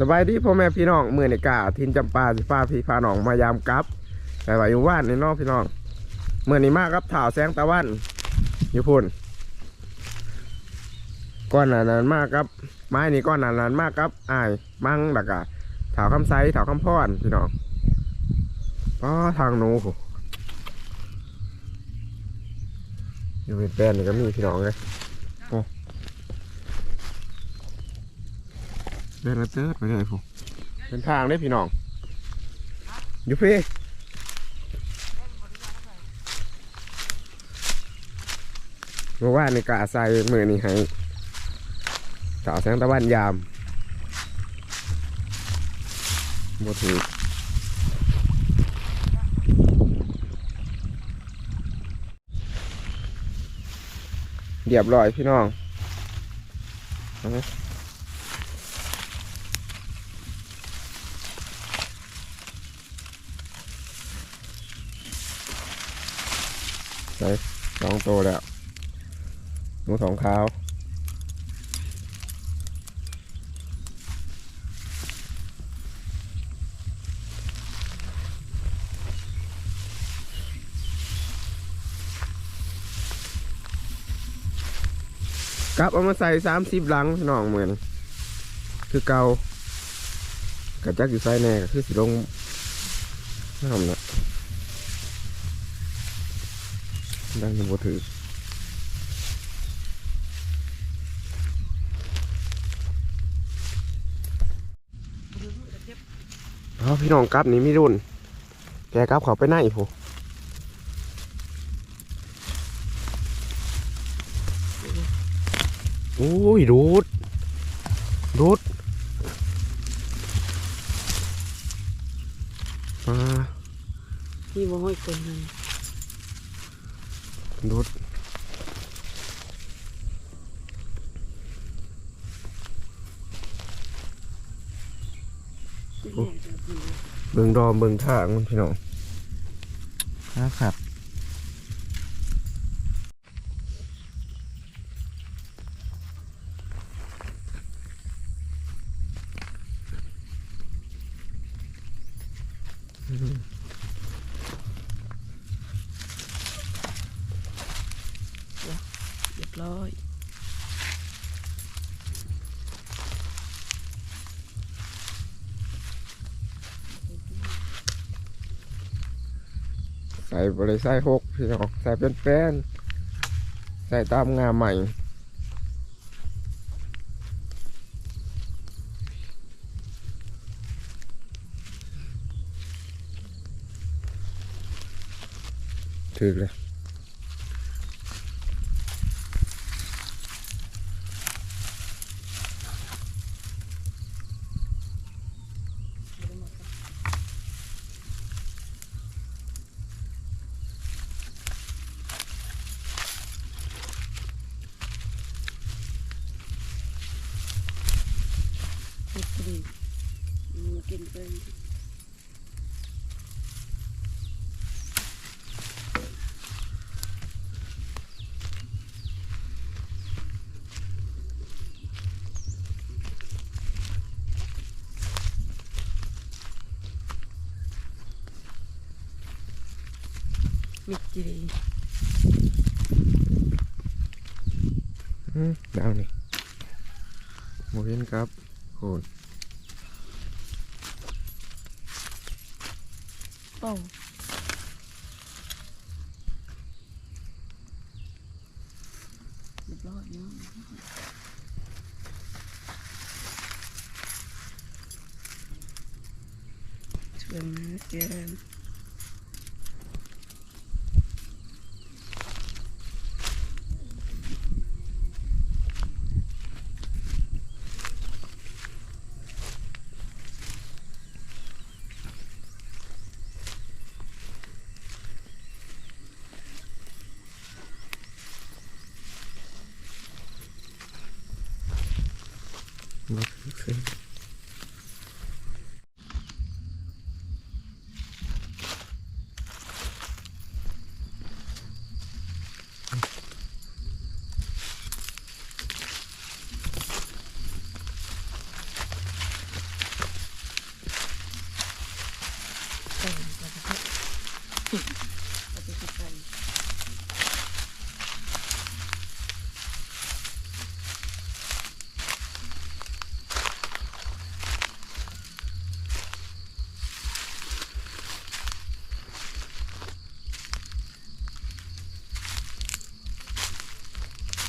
ສະບາຍດີພໍ່ແມ່ພີ່ນ້ອງ ມື້ນີ້ກະຖິ່ນຈຳປາຊິພາພີ່ພານ້ອງມາຢາມກັບ ແບບວ່າຢູ່ບ້ານນີ້ເນາະພີ່ນ້ອງ. ມື້ນີ້ມາກັບທ້າວແສງຕາວັນ ຢູ່ພຸ້ນ ກ່ອນໜ້ານັ້ນມາກັບ ໝາຍນີ້ ກ່ອນໜ້ານັ້ນມາກັບອ້າຍມັງ ແລ້ວກະທ້າວຄຳໄຊ ທ້າວຄຳພອນ ພີ່ນ້ອງ. ອໍ ທາງໜູພຸ້ນ ຢູ່ເປັນແປນນີ້ກໍມີ ພີ່ນ້ອງເອີຍ. ໂອ້ ແປນລະເຕີດໄປເລີຍພຸ້ນ ເປັນທາງເດ້ພີ່ນ້ອງ ຢູ່ພີ້. ເມື່ອວານນີ້ກະໃສ່ ມື້ນີ້ໃຫ້ສາວແສງຕາວັນຢາມ ບໍ່ຖືກ. ຮຽບຮ້ອຍພີ່ນ້ອງ. ໃສ່ສອງໂຕແລ້ວ ໜູສອງຂາວ. ກັບເອົາມາໃສ່ສາມສິບຫຼັງພີ່ນ້ອງ ມື້ນີ້ຄືເກົ່າ. ກະຈັກຢູ່ໃສແດ່ ກະຄືຊິລົງນ້ຳນະ ຍັງບໍ່ຖືກ. ເອົາ ພີ່ນ້ອງ ກັບນີ້ມີລຸ້ນ ແກ່ກັບເຂົ້າໄປໃນພຸ້ນ. ໂອ້ຍ ໂດດ ໂດດ ປາ ມີບໍ່ ຫ້ອຍຄົນນັ້ນ ໂດດ. ໂອ້ ເບິ່ງດອມເບິ່ງທາງມັນ ພີ່ນ້ອງ ຄັກ. ຮຽບຮ້ອຍ. ໃສ່ບໍ່ໄດ້ໃສ່ຫົກ ພີ່ນ້ອງ ໃສ່ເປັນແປນ ໃສ່ຕາມງ່າໄມ້. ຖືກແລ້ວ. ມິດຈີ່ ອືມ ດາວນີ້ ບໍ່ເຫັນກັບ ໂຫດ ໂອ້ ຮຽບຮ້ອຍເນາະ ເຊື່ອມແກງ. ໂ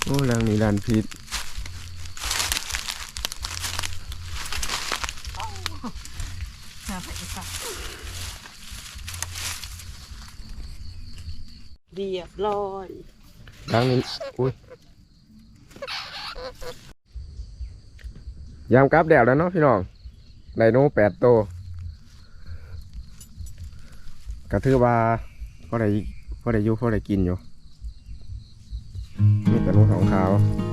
ໂອ້ ຫຼັງນີ້ລ້ານພິດ. ຮຽບຮ້ອຍ. ຫຼັງນີ້ ອຸ້ຍ. ຍາມກັບແລ້ວແຫຼະເນາະພີ່ນ້ອງ ໄດ້ໜູແປດໂຕ ກະຖືວ່າພໍໄດ້ ພໍໄດ້ຢູ່ພໍໄດ້ກິນຢູ່ ມີແຕ່ໜູທອງຂາວ.